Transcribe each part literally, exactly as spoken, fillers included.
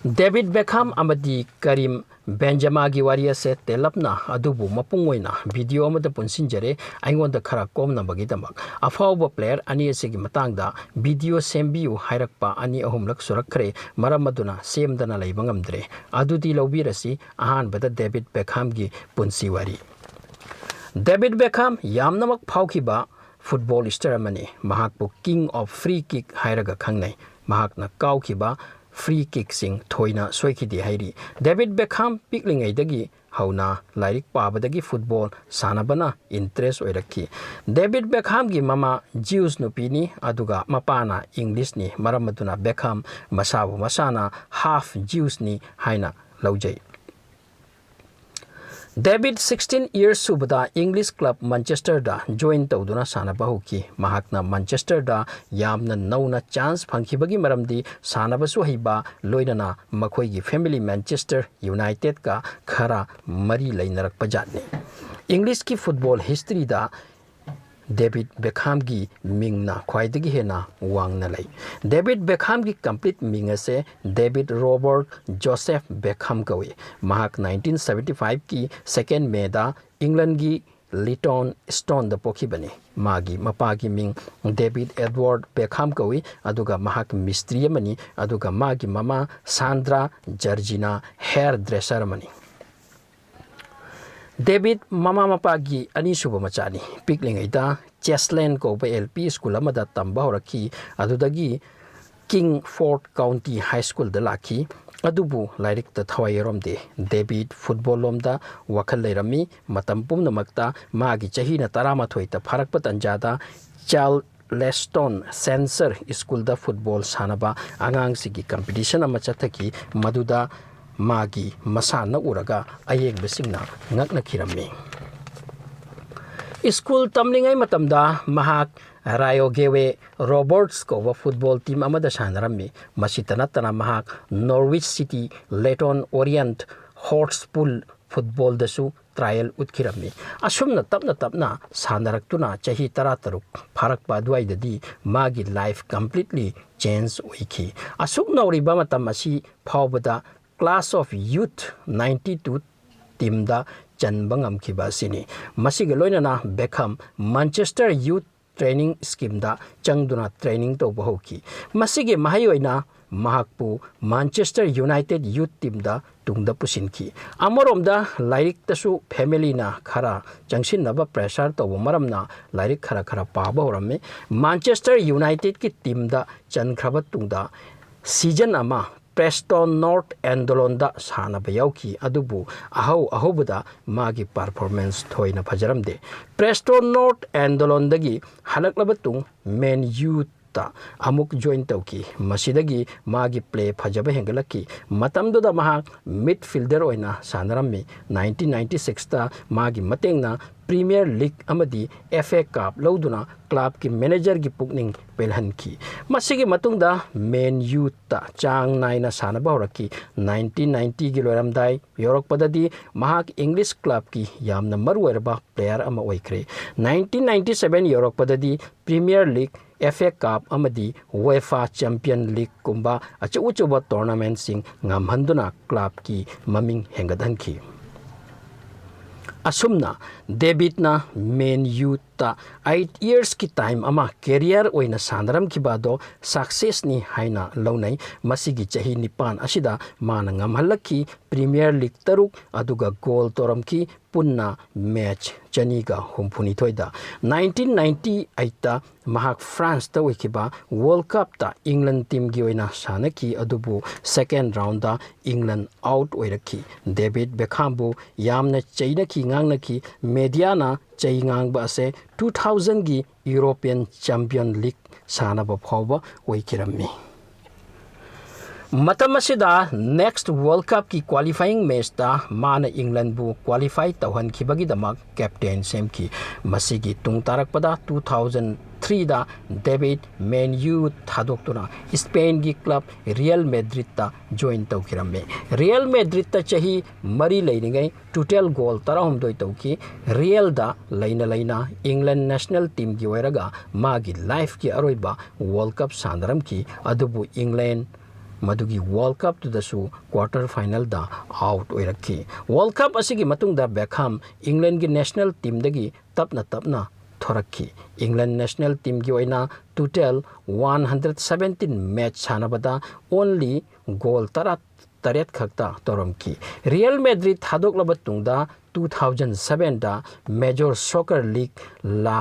ꯗꯦꯕꯤꯗ ꯕꯦꯈꯥꯝ ꯑꯃꯗꯤ ꯀꯔꯤꯝ ꯕꯦꯟꯖꯦꯃꯥꯒꯤ ꯋꯥꯔꯤ ꯑꯁꯦ ꯇꯦꯜꯂꯞꯅ ꯑꯗꯨꯕꯨ ꯃꯄꯨꯡ ꯑꯣꯏꯅ ꯚꯤꯗꯤꯑꯣ ꯑꯃꯗ ꯄꯨꯟꯁꯤꯟꯖꯔꯦ꯫ ꯑꯩꯉꯣꯟꯗ ꯈꯔ ꯀꯣꯝꯅꯕꯒꯤꯗꯃꯛ ꯑꯐꯥꯎꯕ ꯄ꯭ꯂꯦꯌꯔ ꯑꯅꯤ ꯑꯁꯤꯒꯤ ꯃꯇꯥꯡꯗ ꯚꯤꯗꯤꯑꯣ ꯁꯦꯝꯕꯤꯌꯨ ꯍꯥꯏꯔꯛꯄ ꯑꯅꯤ ꯑꯍꯨꯝꯂꯛ ꯁꯨꯔꯛꯈ꯭ꯔꯦ, ꯃꯔꯝ ꯑꯗꯨꯅ ꯁꯦꯝꯗꯅ ꯂꯩꯕ ꯉꯝꯗ꯭ꯔꯦ꯫ ꯑꯗꯨꯗꯤ ꯂꯧꯕꯤꯔꯁꯤ ꯑꯍꯥꯟꯕꯗ ꯗꯦꯕꯤꯗ ꯕꯦꯈꯥꯝꯒꯤ ꯄꯨꯟꯁꯤ ꯋꯥꯔꯤ꯫ ꯗꯦꯕꯤꯗ ꯕꯦꯈꯥꯝ ꯌꯥꯝꯅꯃꯛ ꯐꯥꯎꯈꯤꯕ ꯐꯨꯠꯕꯣꯜ ꯁ꯭ꯇꯥꯔ ꯑꯃꯅꯤ꯫ ꯃꯍꯥꯛꯄꯨ King of Free Kick ꯍꯥꯏꯔꯒ ꯈꯪꯅꯩ꯫ ꯃꯍꯥꯛꯅ ꯀꯥꯎꯈꯤꯕ ꯐ꯭ꯔꯤ ꯀꯤꯛꯁꯤꯡ ꯊꯣꯏꯅ ꯁꯣꯏꯈꯤꯗꯦ ꯍꯥꯏꯔꯤ꯫ ꯗꯦꯕꯤꯗ ꯕꯦꯈꯥꯝ ꯄꯤꯛꯂꯤꯉꯩꯗꯒꯤ ꯍꯧꯅ ꯂꯥꯏꯔꯤꯛ ꯄꯥꯕꯗꯒꯤ ꯐꯨꯠꯕꯣꯜ ꯁꯥꯟꯅꯕꯅ ꯏꯟꯇꯔꯦꯁ ꯑꯣꯏꯔꯛꯈꯤ꯫ ꯗꯦꯕꯤꯗ ꯕꯦꯈꯥꯝꯒꯤ ꯃꯃꯥ ꯖ꯭ꯌꯨꯁ ꯅꯨꯄꯤꯅꯤ, ꯑꯗꯨꯒ ꯃꯄꯥꯅ ꯏꯪꯂꯤꯁꯅꯤ, ꯃꯔꯝ ꯑꯗꯨꯅ ꯕꯦꯈꯥꯝ ꯃꯁꯥꯕꯨ ꯃꯁꯥꯅ ꯍꯥꯐ ꯖ꯭ꯌꯨꯁꯅꯤ ꯍꯥꯏꯅ ꯂꯧꯖꯩ꯫ ꯗꯦꯕꯤꯗ ꯁꯤꯛꯁꯇꯤꯟ ꯏꯌꯔꯁ ꯁꯨꯕꯗ ꯏꯪꯂꯤꯁ ꯀ꯭ꯂꯕ ꯃꯥꯟꯆꯦꯁꯇꯔꯗ ꯖꯣꯏꯟ ꯇꯧꯗꯨꯅ ꯁꯥꯟꯅꯕ ꯍꯧꯈꯤ꯫ ꯃꯍꯥꯛꯅ ꯃꯥꯟꯆꯦꯁꯇꯔꯗ ꯌꯥꯝꯅ ꯅꯧꯅ ꯆꯥꯟꯁ ꯐꯪꯈꯤꯕꯒꯤ ꯃꯔꯝꯗꯤ ꯁꯥꯟꯅꯕꯁꯨ ꯍꯩꯕ, ꯂꯣꯏꯅꯅ ꯃꯈꯣꯏꯒꯤ ꯐꯦꯃꯤꯂꯤ ꯃꯥꯟꯆꯦꯁꯇꯔ ꯌꯨꯅꯥꯏꯇꯦꯗꯀ ꯈꯔ ꯃꯔꯤ ꯂꯩꯅꯔꯛꯄ ꯖꯥꯠꯅꯤ꯫ ꯏꯪꯂꯤꯁꯀꯤ ꯐꯨꯠꯕꯣꯜ ꯍꯤꯁꯇ꯭ꯔꯤꯗ ꯗꯦꯕꯤꯗ ꯕꯦꯈꯥꯝꯒꯤ ꯃꯤꯡꯅ ꯈ꯭ꯋꯥꯏꯗꯒꯤ ꯍꯦꯟꯅ ꯋꯥꯡꯅ ꯂꯩ꯫ ꯗꯦꯕꯤꯗ ꯕꯦꯈꯥꯝꯒꯤ ꯀꯝꯄ꯭ꯂꯤꯠ ꯃꯤꯡ ꯑꯁꯦ ꯗꯦꯕꯤꯗ ꯔꯣꯕꯔꯠ ꯖꯣꯁꯦꯐ ꯕꯦꯈꯥꯝ ꯀꯧꯏ꯫ ꯃꯍꯥꯛ ꯅꯥꯏꯟꯇꯤꯟ ꯁꯕꯦꯟꯇꯤ ꯐꯥꯏꯚꯀꯤ ꯁꯦꯀꯦꯟ ꯃꯦꯗ ꯏꯪꯂꯟꯒꯤ ꯂꯤꯇꯣꯟ ꯁ꯭ꯇꯣꯟꯗ ꯄꯣꯛꯈꯤꯕꯅꯤ꯫ ꯃꯥꯒꯤ ꯃꯄꯥꯒꯤ ꯃꯤꯡ ꯗꯦꯕꯤꯗ ꯑꯦꯗꯋꯥꯔꯗ ꯕꯦꯈꯥꯝ ꯀꯧꯏ, ꯑꯗꯨꯒ ꯃꯍꯥꯛ ꯃꯤꯁꯇ꯭ꯔꯤ ꯑꯃꯅꯤ, ꯑꯗꯨꯒ ꯃꯥꯒꯤ ꯃꯃꯥ ꯁꯥꯟꯗ꯭ꯔꯥ ꯖꯔꯖꯤꯅꯥ ꯍꯦꯌꯔ ꯗ꯭ꯔꯦꯁꯔ ꯑꯃꯅꯤ꯫ ꯗꯦꯕꯤꯗ ꯃꯃꯥ ꯃꯄꯥꯒꯤ ꯑꯅꯤꯁꯨꯕ ꯃꯆꯥꯅꯤ꯫ ꯄꯤꯛꯂꯤꯉꯩꯗ ꯆꯦꯁꯂꯦꯟ ꯀꯧꯕ ꯑꯦꯜ ꯄꯤ ꯁ꯭ꯀꯨꯜ ꯑꯃꯗ ꯇꯝꯕ ꯍꯧꯔꯛꯈꯤ꯫ ꯑꯗꯨꯗꯒꯤ ꯀꯤꯡꯐꯣꯔꯗ ꯀꯥꯎꯟꯇꯤ ꯍꯥꯏ ꯁ꯭ꯀꯨꯜꯗ ꯂꯥꯛꯈꯤ꯫ ꯑꯗꯨꯕꯨ ꯂꯥꯏꯔꯤꯛꯇ ꯊꯋꯥꯏ ꯌꯥꯎꯔꯝꯗꯦ꯫ ꯗꯦꯕꯤꯗ ꯐꯨꯠꯕꯣꯜ ꯂꯣꯝꯗ ꯋꯥꯈꯜ ꯂꯩꯔꯝꯃꯤ꯫ ꯃꯇꯝ ꯄꯨꯝꯅꯃꯛꯇ ꯃꯥꯒꯤ ꯆꯍꯤꯅ ꯇꯔꯥꯃꯥꯊꯣꯏꯗ ꯐꯥꯔꯛꯄ ꯇꯥꯟꯖꯥꯗ ꯆꯥꯔꯂꯦꯁꯇꯣꯟ ꯁꯦꯟꯁꯔ ꯁ꯭ꯀꯨꯜꯗ ꯐꯨꯠꯕꯣꯜ ꯁꯥꯟꯅꯕ ꯑꯉꯥꯡꯁꯤꯡꯒꯤ ꯀꯝꯄꯤꯇꯤꯁꯟ ꯑꯃ ꯆꯠꯊꯈꯤ꯫ ꯃꯗꯨꯗ ꯃꯥꯒꯤ ꯃꯁꯥꯟꯅ ꯎꯔꯒ ꯑꯌꯦꯡꯕꯁꯤꯡꯅ ꯉꯛꯅꯈꯤꯔꯝꯃꯤ꯫ ꯁ꯭ꯀꯨꯜ ꯇꯝꯂꯤꯉꯩ ꯃꯇꯝꯗ ꯃꯍꯥꯛ ꯔꯥꯌꯣꯒꯦꯋꯦ ꯔꯣꯕꯔꯠꯁ ꯀꯧꯕ ꯐꯨꯠꯕꯣꯜ ꯇꯤꯝ ꯑꯃꯗ ꯁꯥꯟꯅꯔꯝꯃꯤ꯫ ꯃꯁꯤꯇ ꯅꯠꯇꯅ ꯃꯍꯥꯛ ꯅꯣꯔꯋꯤꯆ ꯁꯤꯇꯤ, ꯂꯦꯇꯣꯟ ꯑꯣꯔꯤꯌꯟꯠ ꯍꯣꯠꯁꯄꯨꯔ ꯐꯨꯠꯕꯣꯜꯗꯁꯨ ꯇ꯭ꯔꯥꯏꯌꯦꯜ ꯎꯠꯈꯤꯔꯝꯃꯤ꯫ ꯑꯁꯨꯝꯅ ꯇꯞꯅ ꯇꯞꯅ ꯁꯥꯟꯅꯔꯛꯇꯨꯅ ꯆꯍꯤ ꯇꯔꯥꯇꯔꯨꯛ ꯐꯥꯔꯛꯄ ꯑꯗꯨꯋꯥꯏꯗꯗꯤ ꯃꯥꯒꯤ ꯂꯥꯏꯐ ꯀꯝꯄ꯭ꯂꯤꯠꯂꯤ ꯆꯦꯟꯖ ꯑꯣꯏꯈꯤ꯫ ꯑꯁꯨꯛ ꯅꯧꯔꯤꯕ ꯃꯇꯝ ꯑꯁꯤ ꯐꯥꯎꯕꯗ class of youth ninety two ꯇꯤꯝꯗ ꯆꯟꯕ ꯉꯝꯈꯤꯕ ꯑꯁꯤꯅꯤ꯫ ꯃꯁꯤꯒ ꯂꯣꯏꯅꯅ ꯕꯦꯈꯝ ꯃꯥꯟꯆꯦꯁꯇꯔ ꯌꯨꯠ ꯇ꯭ꯔꯦꯅꯤꯡ ꯁ꯭ꯀꯤꯝꯗ ꯆꯪꯗꯨꯅ ꯇ꯭ꯔꯦꯅꯤꯡ ꯇꯧꯕ ꯍꯧꯈꯤ꯫ ꯃꯁꯤꯒꯤ ꯃꯍꯩ ꯑꯣꯏꯅ ꯃꯍꯥꯛꯄꯨ ꯃꯥꯟꯆꯦꯁꯇꯔ ꯌꯨꯅꯥꯏꯇꯦꯗ ꯌꯨꯠ ꯇꯤꯝꯗ ꯇꯨꯡꯗ ꯄꯨꯁꯤꯟꯈꯤ꯫ ꯑꯃꯔꯣꯝꯗ ꯂꯥꯏꯔꯤꯛꯇꯁꯨ ꯐꯦꯃꯤꯂꯤꯅ ꯈꯔ ꯆꯪꯁꯤꯟꯅꯕ ꯄ꯭ꯔꯦꯁꯔ ꯇꯧꯕ ꯃꯔꯝꯅ ꯂꯥꯏꯔꯤꯛ ꯈꯔ ꯈꯔ ꯄꯥꯕ ꯍꯧꯔꯝꯃꯤ꯫ ꯃꯥꯟꯆꯦꯁꯇꯔ ꯌꯨꯅꯥꯏꯇꯦꯗꯀꯤ ꯇꯤꯝꯗ ꯆꯟꯈ꯭ꯔꯕ ꯇꯨꯡꯗ ꯁꯤꯖꯟ ꯑꯃ ꯄ꯭ꯔꯦꯁꯇꯣꯟ ꯅꯣꯔꯠ ꯑꯦꯟꯗꯣꯂꯣꯟꯗ ꯁꯥꯟꯅꯕ ꯌꯥꯎꯈꯤ, ꯑꯗꯨꯕꯨ ꯑꯍꯧ ꯑꯍꯧꯕꯗ ꯃꯥꯒꯤ ꯄꯔꯐꯣꯔꯃꯦꯟꯁ ꯊꯣꯏꯅ ꯐꯖꯔꯝꯗꯦ꯫ ꯄ꯭ꯔꯦꯁꯇꯣꯟ ꯅꯣꯔꯠ ꯑꯦꯟꯗꯣꯂꯣꯟꯗꯒꯤ ꯍꯜꯂꯛꯂꯕ ꯇꯨꯡ ꯃꯦꯟ ꯌꯨꯇ ꯑꯃꯨꯛ ꯖꯣꯏꯟ ꯇꯧꯈꯤ꯫ ꯃꯁꯤꯗꯒꯤ ꯃꯥꯒꯤ ꯄ꯭ꯂꯦ ꯐꯖꯕ ꯍꯦꯟꯒꯠꯂꯛꯈꯤ꯫ ꯃꯇꯝꯗꯨꯗ ꯃꯍꯥꯛ ꯃꯤꯗ ꯐꯤꯜꯗꯔ ꯑꯣꯏꯅ ꯁꯥꯟꯅꯔꯝꯃꯤ꯫ ꯅꯥꯏꯟꯇꯤꯟ ꯅꯥꯏꯟꯇꯤ ꯁꯤꯛꯁꯇ ꯃꯥꯒꯤ ꯃꯇꯦꯡꯅ ꯄ꯭ꯔꯤꯃꯤꯌꯔ ꯂꯤꯒ ꯑꯃꯗꯤ ꯑꯦꯐ ꯑꯦ ꯀꯞ ꯂꯧꯗꯨꯅ ꯀ꯭ꯂꯕꯀꯤ ꯃꯦꯅꯦꯖꯔꯒꯤ ꯄꯨꯛꯅꯤꯡ ꯄꯦꯜꯍꯟꯈꯤ꯫ ꯃꯁꯤꯒꯤ ꯃꯇꯨꯡꯗ ꯃꯦꯟ ꯌꯨꯇ ꯆꯥꯡ ꯅꯥꯏꯅ ꯁꯥꯟꯅꯕ ꯍꯧꯔꯛꯈꯤ꯫ ꯅꯥꯏꯟꯇꯤꯟ ꯅꯥꯏꯟꯇꯤꯒꯤ ꯂꯣꯏꯔꯝꯗꯥꯏ ꯌꯧꯔꯛꯄꯗꯗꯤ ꯃꯍꯥꯛ ꯏꯪꯂꯤꯁ ꯀ꯭ꯂꯕꯀꯤ ꯌꯥꯝꯅ ꯃꯔꯨꯑꯣꯏꯔꯕ ꯄ꯭ꯂꯦꯌꯔ ꯑꯃ ꯑꯣꯏꯈ꯭ꯔꯦ꯫ ꯅꯥꯏꯟꯇꯤꯟ ꯅꯥꯏꯟꯇꯤ ꯁꯚꯦꯟ ꯌꯧꯔꯛꯄꯗꯗꯤ premier league, F A cup ꯑꯃꯗꯤ ꯋꯦꯐꯥ ꯆꯦꯝꯄꯤꯌꯟ ꯂꯤꯒꯀꯨꯝꯕ ꯑꯆꯧ ꯑꯆꯧꯕ ꯇꯣꯔꯅꯥꯃꯦꯟꯠꯁꯤꯡ ꯉꯝꯍꯟꯗꯨꯅ ꯀ꯭ꯂꯕꯀꯤ ꯃꯃꯤꯡ ꯍꯦꯟꯒꯠꯍꯟꯈꯤ꯫ ꯑꯁꯨꯝꯅ ꯗꯦꯕꯤꯗꯅ ꯃꯦꯟ ꯌꯨꯇ ꯑꯩꯠ ꯌꯔꯁꯀꯤ ꯇꯥꯏꯝ ꯑꯃ ꯀꯦꯔꯤꯌꯔ ꯑꯣꯏꯅ ꯁꯥꯟꯅꯔꯝꯈꯤꯕ ꯑꯗꯣ ꯁꯛꯁꯦꯁꯅꯤ ꯍꯥꯏꯅ ꯂꯧꯅꯩ꯫ ꯃꯁꯤꯒꯤ ꯆꯍꯤ ꯅꯤꯄꯥꯟ ꯑꯁꯤꯗ ꯃꯥꯅ ꯉꯝꯍꯜꯂꯛꯈꯤ ꯄ꯭ꯔꯤꯃꯤꯌꯔ ꯂꯤꯒ ꯇꯔꯨꯛ, ꯑꯗꯨꯒ ꯒꯣꯜ ꯇꯧꯔꯝꯈꯤ ꯄꯨꯟꯅ ꯃꯦꯆ ꯆꯅꯤꯒ ꯍꯨꯝꯐꯨꯅꯤꯊꯣꯏꯗ꯫ ꯅꯥꯏꯟꯇꯤꯟ ꯅꯥꯏꯟꯇꯤ ꯑꯩꯠꯇ ꯃꯍꯥꯛ ꯐ꯭ꯔꯥꯟꯁꯇ ꯑꯣꯏꯈꯤꯕ ꯋꯥꯔꯜ ꯀꯞꯇ ꯏꯪꯂꯟ ꯇꯤꯝꯒꯤ ꯑꯣꯏꯅ ꯁꯥꯟꯅꯈꯤ, ꯑꯗꯨꯕꯨ ꯁꯦꯀꯦꯟ ꯔꯥꯎꯟꯗ ꯏꯪꯂꯟ ꯑꯥꯎꯠ ꯑꯣꯏꯔꯛꯈꯤ꯫ ꯗꯦꯕꯤꯗ ꯕꯦꯈꯥꯝꯕꯨ ꯌꯥꯝꯅ ꯆꯩꯅꯈꯤ, ꯉꯥꯡꯅꯈꯤ꯫ ꯃꯦꯗꯤꯌꯥꯅ ꯆꯩ ꯉꯥꯡꯕ ꯑꯁꯦ ꯇꯨ ꯊꯥꯎꯖꯟꯒꯤ ꯌꯨꯔꯣꯄꯤꯌꯟ ꯆꯦꯝꯄꯤꯌꯟ ꯂꯤꯒ ꯁꯥꯟꯅꯕ ꯐꯥꯎꯕ ꯑꯣꯏꯈꯤꯔꯝꯃꯤ꯫ ꯃꯇꯝ ꯑꯁꯤꯗ ꯅꯦꯛꯁ ꯋꯥꯔꯜ ꯀꯞꯀꯤ ꯀ꯭ꯋꯥꯂꯤꯐꯥꯏꯌꯤꯡ ꯃꯦꯆꯇ ꯃꯥꯅ ꯏꯪꯂꯟꯕꯨ ꯀ꯭ꯋꯥꯂꯤꯐꯥꯏ ꯇꯧꯍꯟꯈꯤꯕꯒꯤꯗꯃꯛ ꯀꯦꯞꯇꯦꯟ ꯁꯦꯝꯈꯤ꯫ ꯃꯁꯤꯒꯤ ꯇꯨꯡ ꯇꯥꯔꯛꯄꯗ ꯇꯨ ꯊꯥꯎꯖꯟ ꯊ꯭ꯔꯤꯗ ꯗꯦꯕꯤꯠ ꯃꯦꯟꯌꯨ ꯊꯥꯗꯣꯛꯇꯨꯅ ꯁ꯭ꯄꯦꯟꯒꯤ ꯀ꯭ꯂꯕ ꯔꯤꯌꯦꯜ ꯃꯦꯗ꯭ꯔꯤꯠꯇ ꯖꯣꯏꯟ ꯇꯧꯈꯤꯔꯝꯃꯤ꯫ ꯔꯤꯌꯦꯜ ꯃꯦꯗ꯭ꯔꯤꯠꯇ ꯆꯍꯤ ꯃꯔꯤ ꯂꯩꯔꯤꯉꯩ ꯇꯣꯇꯦꯜ ꯒꯣꯜ ꯇꯔꯥꯍꯨꯝꯗꯣꯏ ꯇꯧꯈꯤ꯫ ꯔꯤꯌꯦꯜꯗ ꯂꯩꯅ ꯂꯩꯅ ꯏꯪꯂꯦꯟ ꯅꯦꯁꯅꯦꯜ ꯇꯤꯝꯒꯤ ꯑꯣꯏꯔꯒ ꯃꯥꯒꯤ ꯂꯥꯏꯐꯀꯤ ꯑꯔꯣꯏꯕ ꯋꯥꯔꯜ ꯀꯞ ꯁꯥꯟꯅꯔꯝꯈꯤ꯫ ꯑꯗꯨꯕꯨ ꯏꯪꯂꯦꯟ ꯃꯗꯨꯒꯤ ꯋꯥꯔꯜ ꯀꯞꯇꯨꯗꯁꯨ ꯀ꯭ꯋꯥꯔꯇꯔ ꯐꯥꯏꯅꯦꯜꯗ ꯑꯥꯎꯠ ꯑꯣꯏꯔꯛꯈꯤ꯫ ꯋꯥꯔꯜ ꯀꯞ ꯑꯁꯤꯒꯤ ꯃꯇꯨꯡꯗ ꯕꯦꯈꯥꯝ ꯏꯪꯂꯦꯟꯒꯤ ꯅꯦꯁꯅꯦꯜ ꯇꯤꯝꯗꯒꯤ ꯇꯞꯅ ꯇꯞꯅ ꯊꯣꯔꯛꯈꯤ꯫ ꯏꯪꯂꯦꯟ ꯅꯦꯁꯅꯦꯜ ꯇꯤꯝꯒꯤ ꯑꯣꯏꯅ total one hundred seventeen match ꯁꯥꯟꯅꯕꯗ ꯑꯣꯟꯂꯤ ꯒꯣꯜ ꯇꯔꯥ ꯇꯔꯦꯠ ꯈꯛꯇ ꯇꯧꯔꯝꯈꯤ꯫ ꯔꯤꯌꯦꯜ ꯃꯦꯗ꯭ꯔꯤꯠ ꯊꯥꯗꯣꯛꯂꯕ ꯇꯨꯡꯗ ꯇꯨ ꯊꯥꯎꯖꯟ ꯁꯕꯦꯟꯗ ꯃꯦꯖꯣꯔ ꯁꯣꯀꯔ ꯂꯤꯒ ꯂꯥ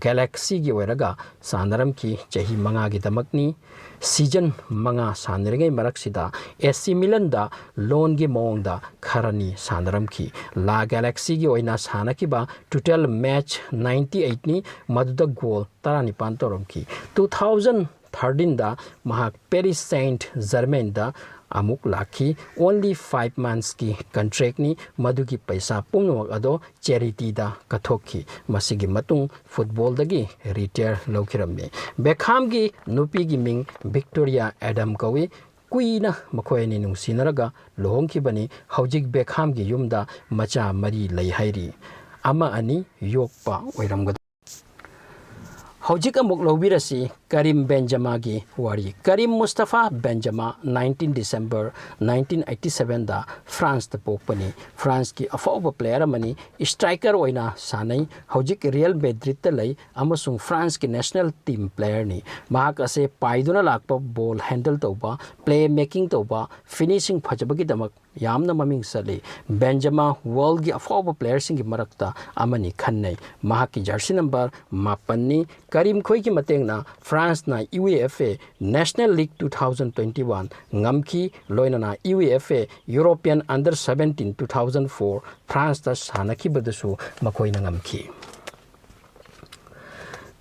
ꯒꯦꯂꯦꯛꯁꯤꯒꯤ ꯑꯣꯏꯔꯒ ꯁꯥꯟꯅꯔꯝꯈꯤ꯫ ꯆꯍꯤ ꯃꯉꯥꯒꯤꯗꯃꯛꯅꯤ꯫ ꯁꯤꯖꯟ ꯃꯉꯥ ꯁꯥꯟꯅꯔꯤꯉꯩ ꯃꯔꯛꯁꯤꯗ ꯑꯦ ꯁꯤ ꯃꯤꯂꯟꯗ ꯂꯣꯟꯒꯤ ꯃꯑꯣꯡꯗ ꯈꯔꯅꯤ ꯁꯥꯟꯅꯔꯝꯈꯤ꯫ ꯂꯥ ꯒꯦꯂꯦꯛꯁꯤꯒꯤ ꯑꯣꯏꯅ ꯁꯥꯟꯅꯈꯤꯕ ꯇꯣꯇꯦꯜ ꯃꯦꯆ ꯅꯥꯏꯟꯇꯤ ꯑꯩꯠꯅꯤ, ꯃꯗꯨꯗ ꯒꯣꯜ ꯇꯔꯥꯅꯤꯄꯥꯟ ꯇꯧꯔꯝꯈꯤ꯫ ꯇꯨ ꯊꯥꯎꯖꯟ ꯊꯥꯔꯇꯤꯟꯗ ꯃꯍꯥꯛ ꯄꯦꯔꯤꯁ ꯁꯦꯟꯠ ꯖꯔꯃꯦꯟꯗ ꯑꯃꯨꯛ ꯂꯥꯛꯈꯤ꯫ ꯑꯣꯟꯂꯤ ꯐꯥꯏꯚ ꯃꯟꯊꯁꯀꯤ ꯀꯟꯇ꯭ꯔꯦꯛꯅꯤ꯫ ꯃꯗꯨꯒꯤ ꯄꯩꯁꯥ ꯄꯨꯝꯅꯃꯛ ꯑꯗꯣ ꯆꯦꯔꯤꯇꯤꯗ ꯀꯠꯊꯣꯛꯈꯤ꯫ ꯃꯁꯤꯒꯤ ꯃꯇꯨꯡ ꯐꯨꯠꯕꯣꯜꯗꯒꯤ ꯔꯤꯇꯥꯌꯔ ꯂꯧꯈꯤꯔꯝꯃꯤ꯫ ꯕꯦꯈꯥꯝꯒꯤ ꯅꯨꯄꯤꯒꯤ ꯃꯤꯡ ꯚꯤꯛꯇꯣꯔꯤꯌꯥ ꯑꯦꯗꯝ ꯀꯧꯏ꯫ ꯀꯨꯏꯅ ꯃꯈꯣꯏ ꯑꯅꯤ ꯅꯨꯡꯁꯤꯅꯔꯒ ꯂꯨꯍꯣꯡꯈꯤꯕꯅꯤ꯫ ꯍꯧꯖꯤꯛ ꯕꯦꯈꯥꯝꯒꯤ ꯌꯨꯝꯗ ꯃꯆꯥ ꯃꯔꯤ ꯂꯩ ꯍꯥꯏꯔꯤ꯫ ꯑꯃ ꯑꯅꯤ ꯌꯣꯛꯄ ꯑꯣꯏꯔꯝꯒꯗ꯭ꯔꯥ? ꯍꯧꯖꯤꯛ ꯑꯃꯨꯛ ꯂꯧꯕꯤꯔꯁꯤ ꯀꯔꯤꯝ ꯕꯦꯟꯖꯃꯥꯒꯤ ꯋꯥꯔꯤ꯫ ꯀꯔꯤꯝ ꯃꯨꯁꯇꯐꯥ ꯕꯦꯟꯖꯃꯥ ꯅꯥꯏꯟꯇꯤꯟ ꯗꯤꯁꯦꯝꯕꯔ ꯅꯥꯏꯟꯇꯤꯟ ꯑꯩꯠꯇꯤ ꯁꯕꯦꯟꯗ ꯐ꯭ꯔꯥꯟꯁꯇ ꯄꯣꯛꯄꯅꯤ꯫ ꯐ꯭ꯔꯥꯟꯁꯀꯤ ꯑꯐꯥꯎꯕ ꯄ꯭ꯂꯦꯌꯔ ꯑꯃꯅꯤ꯫ ꯁ꯭ꯇ꯭ꯔꯥꯏꯀꯔ ꯑꯣꯏꯅ ꯁꯥꯟꯅꯩ꯫ ꯍꯧꯖꯤꯛ ꯔꯤꯌꯦꯜ ꯃꯦꯗ꯭ꯔꯤꯠꯇ ꯂꯩ ꯑꯃꯁꯨꯡ ꯐ꯭ꯔꯥꯟꯁꯀꯤ ꯅꯦꯁꯅꯦꯜ ꯇꯤꯝ ꯄ꯭ꯂꯦꯌꯔꯅꯤ꯫ ꯃꯍꯥꯛ ꯑꯁꯦ ꯄꯥꯏꯗꯨꯅ ꯂꯥꯛꯄ, ꯕꯣꯜ ꯍꯦꯟꯗꯜ ꯇꯧꯕ, ꯄ꯭ꯂꯦ ꯃꯦꯀꯤꯡ ꯇꯧꯕ, ꯐꯤꯅꯤꯁꯤꯡ ꯐꯖꯕꯒꯤꯗꯃꯛ ꯌꯥꯝꯅ ꯃꯃꯤꯡ ꯆꯠꯂꯤ꯫ ꯕꯦꯟꯖꯃꯥ ꯋꯥꯔꯜꯒꯤ ꯑꯐꯥꯎꯕ ꯄ꯭ꯂꯦꯌꯔꯁꯤꯡꯒꯤ ꯃꯔꯛꯇ ꯑꯃꯅꯤ ꯈꯟꯅꯩ꯫ ꯃꯍꯥꯛꯀꯤ ꯖꯔꯁꯤ ꯅꯝꯕꯔ ꯃꯥꯄꯟꯅꯤ꯫ ꯀꯔꯤꯝ ꯈꯣꯏꯒꯤ ꯃꯇꯦꯡꯅ ꯐ꯭ꯔꯥꯟꯁꯅ U E F A national league two thousand twenty one ꯉꯝꯈꯤ꯫ ꯂꯣꯏꯅꯅ U E F A European under seventeen two thousand four ꯐ꯭ꯔꯥꯟꯁꯇ ꯁꯥꯟꯅꯈꯤꯕꯗꯁꯨ ꯃꯈꯣꯏꯅ ꯉꯝꯈꯤ꯫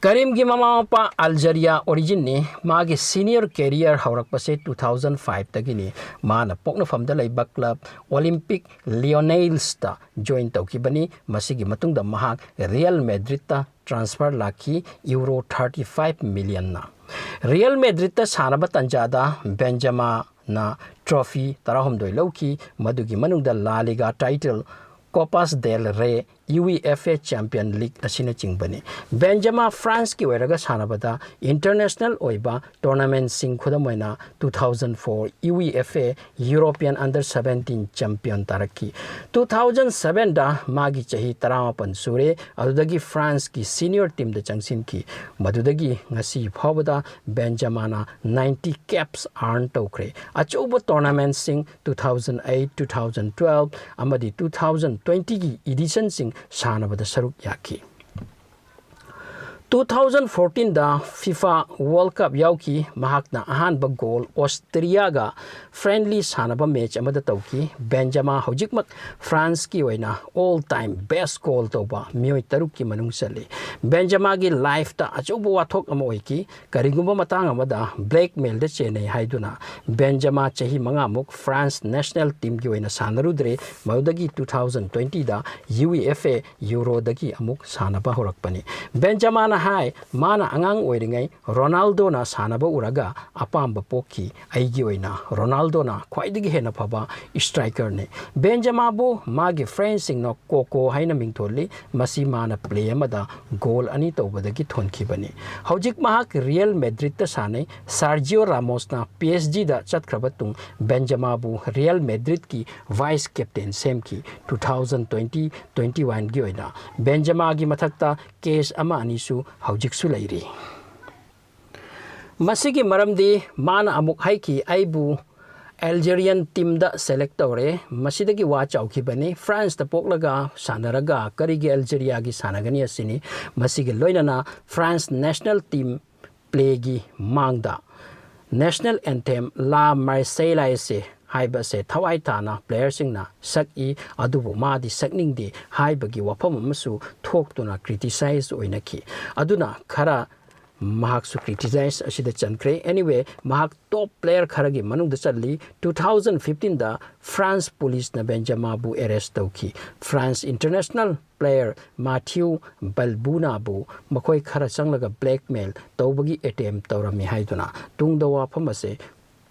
ꯀꯔꯤꯝꯒꯤ ꯃꯃꯥ ꯃꯄꯥ ꯑꯜꯖꯔꯤꯌꯥ ꯑꯣꯔꯤꯖꯤꯟꯅꯤ꯫ ꯃꯥꯒꯤ ꯁꯤꯅꯤꯌꯔ ꯀꯦꯔꯤꯌꯔ ꯍꯧꯔꯛꯄꯁꯦ ꯇꯨ ꯊꯥꯎꯖꯟ ꯐꯥꯏꯚꯇꯒꯤꯅꯤ꯫ ꯃꯥꯅ ꯄꯣꯛꯅꯐꯝꯗ ꯂꯩꯕ ꯀ꯭ꯂꯕ ꯑꯣꯂꯤꯝꯄꯤꯛ ꯂꯤꯑꯣꯅꯦꯜꯁꯇ ꯖꯣꯏꯟ ꯇꯧꯈꯤꯕꯅꯤ꯫ ꯃꯁꯤꯒꯤ ꯃꯇꯨꯡꯗ ꯃꯍꯥꯛ ꯔꯤꯌꯦꯜ ꯃꯦꯗ꯭ꯔꯤꯠꯇ ꯇ꯭ꯔꯥꯟꯁꯐꯔ ꯂꯥꯛꯈꯤ, ꯌꯨꯔꯣ ꯊꯥꯔꯇꯤ ꯐꯥꯏꯚ ꯃꯤꯂꯤꯌꯟꯅ꯫ ꯔꯤꯌꯦꯜ ꯃꯦꯗ꯭ꯔꯤꯠꯇ ꯁꯥꯟꯅꯕ ꯇꯥꯟꯖꯥꯗ ꯕꯦꯟꯖꯃꯥꯅ ꯇ꯭ꯔꯣꯐꯤ ꯇꯔꯥꯍꯨꯝꯗꯣꯏ ꯂꯧꯈꯤ, ꯃꯗꯨꯒꯤ ꯃꯅꯨꯡꯗ ꯂꯥ ꯂꯤꯒꯥ ꯇꯥꯏꯇꯜ, ꯀꯣꯄꯥꯁ ꯗꯦꯜ ꯔꯦ, ꯌꯨ ꯏ ꯑꯦꯐ ꯑꯦ ꯆꯦꯝꯄꯤꯌꯟ ꯂꯤꯒ ꯑꯁꯤꯅꯆꯤꯡꯕꯅꯤ꯫ ꯕꯦꯟꯖꯃꯥ ꯐ꯭ꯔꯥꯟꯁꯀꯤ ꯑꯣꯏꯔꯒ ꯁꯥꯟꯅꯕꯗ ꯏꯟꯇꯔꯅꯦꯁꯅꯦꯜ ꯑꯣꯏꯕ ꯇꯣꯔꯅꯥꯃꯦꯟꯁꯤꯡ, ꯈꯨꯗꯝ ꯑꯣꯏꯅ two thousand four U E F A European under seventeen champion ꯇꯥꯔꯛꯈꯤ꯫ ꯇꯨ ꯊꯥꯎꯖꯟ ꯁꯕꯦꯟꯗ ꯃꯥꯒꯤ ꯆꯍꯤ ꯇꯔꯥꯃꯥꯄꯟ ꯁꯨꯔꯦ, ꯑꯗꯨꯗꯒꯤ ꯐ꯭ꯔꯥꯟꯁꯀꯤ ꯁꯤꯅꯤꯌꯔ ꯇꯤꯝꯗ ꯆꯪꯁꯤꯟꯈꯤ꯫ ꯃꯗꯨꯗꯒꯤ ꯉꯁꯤ ꯐꯥꯎꯕꯗ ꯕꯦꯟꯖꯃꯥꯅ ꯅꯥꯏꯟꯇꯤ ꯀꯦꯞꯁ ꯑꯥꯔꯟ ꯇꯧꯈ꯭ꯔꯦ꯫ ꯑꯆꯧꯕ ꯇꯣꯔꯅꯥꯃꯦꯟꯁꯤꯡ two thousand eight, two thousand ꯇ꯭ꯋꯦꯜꯕ ꯑꯃꯗꯤ ꯇꯨ ꯊꯥꯎꯖꯟ ꯇ꯭ꯋꯦꯟꯇꯤꯒꯤ ꯏꯗꯤꯁꯟꯁꯤꯡ ꯁꯥꯟꯅꯕꯗ ꯁꯔꯨꯛ ꯌꯥꯈꯤ꯫ ꯇꯨ ꯊꯥꯎꯖꯟ ꯐꯣꯔꯇꯤꯟꯗ ꯐꯤꯐꯥ ꯋꯥꯔꯜ ꯀꯞ ꯌꯥꯎꯈꯤ꯫ ꯃꯍꯥꯛꯅ ꯑꯍꯥꯟꯕ ꯒꯣꯜ ꯑꯣꯁꯇ꯭ꯔꯤꯌꯥꯒ ꯐ꯭ꯔꯦꯟꯂꯤ ꯁꯥꯟꯅꯕ ꯃꯦꯆ ꯑꯃꯗ ꯇꯧꯈꯤ꯫ ꯕꯦꯟꯖꯃꯥ ꯍꯧꯖꯤꯛꯃꯛ ꯐ꯭ꯔꯥꯟꯁꯀꯤ ꯑꯣꯏꯅ ꯑꯣꯜ ꯇꯥꯏꯝ ꯕꯦꯁ ꯒꯣꯜ ꯇꯧꯕ ꯃꯤꯑꯣꯏ ꯇꯔꯨꯛꯀꯤ ꯃꯅꯨꯡ ꯆꯜꯂꯤ꯫ ꯕꯦꯟꯖꯃꯥꯒꯤ ꯂꯥꯏꯐꯇ ꯑꯆꯧꯕ ꯋꯥꯊꯣꯛ ꯑꯃ ꯑꯣꯏꯈꯤ꯫ ꯀꯔꯤꯒꯨꯝꯕ ꯃꯇꯥꯡ ꯑꯃꯗ ꯕ꯭ꯂꯦꯛꯃꯦꯜꯗ ꯆꯦꯟꯅꯩ ꯍꯥꯏꯗꯨꯅ ꯕꯦꯟꯖꯃꯥ ꯆꯍꯤ ꯃꯉꯥꯃꯨꯛ ꯐ꯭ꯔꯥꯟꯁ ꯅꯦꯁꯅꯦꯜ ꯇꯤꯝꯒꯤ ꯑꯣꯏꯅ ꯁꯥꯟꯅꯔꯨꯗ꯭ꯔꯦ꯫ ꯃꯗꯨꯗꯒꯤ ꯇꯨ ꯊꯥꯎꯖꯟ ꯇ꯭ꯋꯦꯟꯇꯤꯗ ꯌꯨ ꯏ ꯑꯦꯐ ꯑꯦ ꯌꯨꯔꯣꯗꯒꯤ ꯑꯃꯨꯛ ꯁꯥꯟꯅꯕ ꯍꯧꯔꯛꯄꯅꯤ꯫ ꯕꯦꯟꯖꯃꯥꯅ ꯍꯥꯏ, ꯃꯥꯅ ꯑꯉꯥꯡ ꯑꯣꯏꯔꯤꯉꯩ ꯔꯣꯅꯥꯜꯗꯣꯅ ꯁꯥꯟꯅꯕ ꯎꯔꯒ ꯑꯄꯥꯝꯕ ꯄꯣꯛꯈꯤ꯫ ꯑꯩꯒꯤ ꯑꯣꯏꯅ ꯔꯣꯅꯥꯜꯗꯣꯅ ꯈ꯭ꯋꯥꯏꯗꯒꯤ ꯍꯦꯟꯅ ꯐꯕ ꯁ꯭ꯇ꯭ꯔꯥꯏꯀꯔꯅꯤ꯫ ꯕꯦꯟꯖꯃꯥꯕꯨ ꯃꯥꯒꯤ ꯐ꯭ꯔꯦꯟꯁꯤꯡꯅ ꯀꯣꯀꯣ ꯍꯥꯏꯅ ꯃꯤꯡꯊꯣꯜꯂꯤ꯫ ꯃꯁꯤ ꯃꯥꯅ ꯄ꯭ꯂꯦ ꯑꯃꯗ ꯒꯣꯜ ꯑꯅꯤ ꯇꯧꯕꯗꯒꯤ ꯊꯣꯟꯈꯤꯕꯅꯤ꯫ ꯍꯧꯖꯤꯛ ꯃꯍꯥꯛ ꯔꯤꯌꯦꯜ ꯃꯦꯗ꯭ꯔꯤꯠꯇ ꯁꯥꯟꯅꯩ꯫ ꯁꯥꯔꯖꯤꯑꯣ ꯔꯥꯃꯣꯁꯅ ꯄꯤ ꯑꯦꯁ ꯖꯤꯗ ꯆꯠꯈ꯭ꯔꯕ ꯇꯨꯡ ꯕꯦꯟꯖꯃꯥꯕꯨ ꯔꯤꯌꯦꯜ ꯃꯦꯗ꯭ꯔꯤꯠꯀꯤ ꯚꯥꯏꯁ ꯀꯦꯞꯇꯦꯟ ꯁꯦꯝꯈꯤ꯫ ꯇꯨ ꯊꯥꯎꯖꯟ ꯇ꯭ꯋꯦꯟꯇꯤ, ꯇ꯭ꯋꯦꯟꯇꯤ ꯋꯥꯟꯒꯤ ꯑꯣꯏꯅ ꯕꯦꯟꯖꯃꯥꯒꯤ ꯃꯊꯛꯇ ꯀꯦꯁ ꯑꯃ ꯑꯅꯤꯁꯨ ꯍꯧꯖꯤꯛꯁꯨ ꯂꯩꯔꯤ꯫ ꯃꯁꯤꯒꯤ ꯃꯔꯝꯗꯤ ꯃꯥꯅ ꯑꯃꯨꯛ ꯍꯥꯏꯈꯤ, "ꯑꯩꯕꯨ ꯑꯦꯜꯖꯦꯔꯤꯌꯟ ꯇꯤꯝꯗ ꯁꯦꯂꯦꯛ ꯇꯧꯔꯦ꯫ ꯃꯁꯤꯗꯒꯤ ꯋꯥ ꯆꯥꯎꯈꯤꯕꯅꯤ꯫ ꯐ꯭ꯔꯥꯟꯁꯇ ꯄꯣꯛꯂꯒ ꯁꯥꯟꯅꯔꯒ ꯀꯔꯤꯒꯤ ꯑꯦꯜꯖꯦꯔꯤꯌꯥꯒꯤ ꯁꯥꯟꯅꯒꯅꯤ ꯑꯁꯤꯅꯤ"꯫ ꯃꯁꯤꯒꯤ ꯂꯣꯏꯅꯅ ꯐ꯭ꯔꯥꯟꯁ ꯅꯦꯁꯅꯦꯜ ꯇꯤꯝ ꯄ꯭ꯂꯦꯒꯤ ꯃꯥꯡꯗ ꯅꯦꯁꯅꯦꯜ ꯑꯦꯟꯊꯦꯝ ꯂꯥ ꯃꯥꯔꯁꯦꯂꯥꯏꯁꯦ ꯍꯥꯏꯕ ꯑꯁꯦ ꯊꯋꯥꯏ ꯇꯥꯅ ꯄ꯭ꯂꯦꯌꯔꯁꯤꯡꯅ ꯁꯛꯏ, ꯑꯗꯨꯕꯨ ꯃꯥꯗꯤ ꯁꯛꯅꯤꯡꯗꯦ ꯍꯥꯏꯕꯒꯤ ꯋꯥꯐꯝ ꯑꯃꯁꯨ ꯊꯣꯛꯇꯨꯅ ꯀ꯭ꯔꯤꯇꯤꯁꯥꯏꯖ ꯑꯣꯏꯅꯈꯤ꯫ ꯑꯗꯨꯅ ꯈꯔ ꯃꯍꯥꯛꯁꯨ ꯀ꯭ꯔꯤꯇꯤꯁꯥꯏꯖ ꯑꯁꯤꯗ ꯆꯟꯈ꯭ꯔꯦ꯫ ꯑꯦꯅꯤꯋꯦ, ꯃꯍꯥꯛ ꯇꯣꯞ ꯄ꯭ꯂꯦꯌꯔ ꯈꯔꯒꯤ ꯃꯅꯨꯡꯗ ꯆꯜꯂꯤ꯫ ꯇꯨ ꯊꯥꯎꯖꯟ ꯐꯤꯐꯇꯤꯟꯗ ꯐ꯭ꯔꯥꯟꯁ ꯄꯨꯂꯤꯁꯅ ꯕꯦꯟꯖꯃꯥꯕꯨ ꯑꯦꯔꯦꯁ ꯇꯧꯈꯤ꯫ ꯐ꯭ꯔꯥꯟꯁ ꯏꯟꯇꯔꯅꯦꯁꯅꯦꯜ ꯄ꯭ꯂꯦꯌꯔ ꯃꯥꯊ꯭ꯌꯨ ꯕꯜꯕꯨꯅꯥꯕꯨ ꯃꯈꯣꯏ ꯈꯔ ꯆꯪꯂꯒ ꯕ꯭ꯂꯦꯛꯃꯦꯜ ꯇꯧꯕꯒꯤ ꯑꯦꯇꯦꯝ ꯇꯧꯔꯝꯃꯤ ꯍꯥꯏꯗꯨꯅ ꯇꯨꯡꯗ ꯋꯥꯐꯝ ꯑꯁꯦ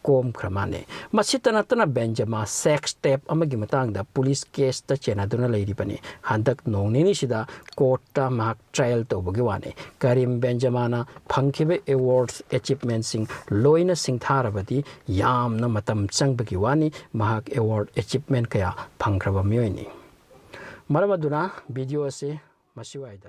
ꯀꯣꯝꯈ꯭ꯔ ꯃꯥꯜꯂꯦ꯫ ꯃꯁꯤꯇ ꯅꯠꯇꯅ ꯕꯦꯟꯖꯃꯥ ꯁꯦꯛꯁ ꯇꯦꯞ ꯑꯃꯒꯤ ꯃꯇꯥꯡꯗ ꯄꯨꯂꯤꯁ ꯀꯦꯁꯇ ꯆꯦꯟꯅꯗꯨꯅ ꯂꯩꯔꯤꯕꯅꯤ꯫ ꯍꯟꯗꯛ ꯅꯣꯡ ꯅꯤꯅꯤꯁꯤꯗ ꯀꯣꯔꯠꯇ ꯃꯍꯥꯛ ꯇ꯭ꯔꯥꯏꯌꯦꯜ ꯇꯧꯕꯒꯤ ꯋꯥꯅꯤ꯫ ꯀꯔꯤꯝ ꯕꯦꯟꯖꯃꯥꯅ ꯐꯪꯈꯤꯕ ꯑꯦꯋꯥꯔꯗꯁ ꯑꯦꯆꯤꯞꯃꯦꯟꯁꯤꯡ ꯂꯣꯏꯅ ꯁꯤꯡꯊꯥꯔꯕꯗꯤ ꯌꯥꯝꯅ ꯃꯇꯝ ꯆꯪꯕꯒꯤ ꯋꯥꯅꯤ꯫ ꯃꯍꯥꯛ ꯑꯦꯋꯥꯔꯗ ꯑꯦꯆꯤꯞꯃꯦꯟ ꯀꯌꯥ ꯐꯪꯈ꯭ꯔꯕ ꯃꯤꯑꯣꯏꯅꯤ꯫ ꯃꯔꯝ ꯑꯗꯨꯅ ꯚꯤꯗꯤꯑꯣ ꯑꯁꯤ ꯃꯁꯤꯋꯥꯏꯗ